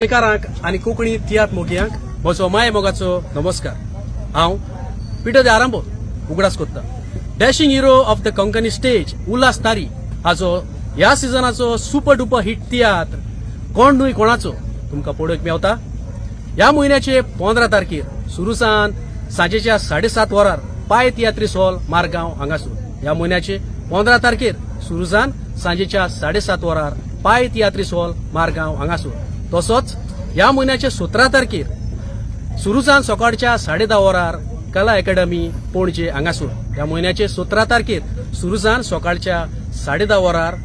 गोंयकारांक आनी कोंकणी तियात्र मोगयांक म्हजो माय मोगाचो नमस्कार. हांव पिटर दे आरांबो उगडास कोत्ता dashing hero of the Konkani stage Ulhas Tari हाजो ह्या सिजनाचो सुपर डुपर हिट तियात्र कोण न्हय कोणाचो तुमकां पळोवंक मेवता ह्या म्हयन्याचे 15 तारखेर सुरूसान सांजेच्या 7:30 वरार पाय तियात्रीस हॉल मारगांव हांगासून. ह्या म्हयन्याचे 15 तारखेर सुरूसान सांजेच्या 7:30 वरार पाय तियात्रीस हॉल मारगांव हांगासून. तसोच ह्या म्हयन्याचे 17 तारखेर सुरूसान सकाळच्या 10:30 वरार कला अकादमी पणजे हांगासून. ह्या म्हयन्याचे 17 तारखेर सुरूसान सकाळच्या 10:30 वरार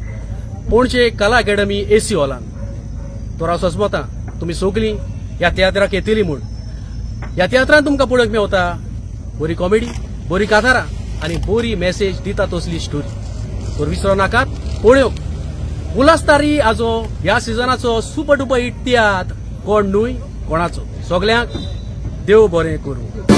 पणजे कला अकादमी एसी हॉलान. तर हांव सोजमता तुमी सगळीं ह्या तियात्राक येतली म्हूण. ह्या तियात्रान तुमकां पळोवंक मेवता बरी कॉमेडी, बरी कातारां आनी बरी मॅसेज दिता तसली स्टोरी. तर विसरो नाकात पळोवंक उल्हास तारी हाजो ह्या सिजनाचो सुपर डुपर हिट तियात्र कोण न्हय कोणाचो. सगल्यांक देव बरें करूं.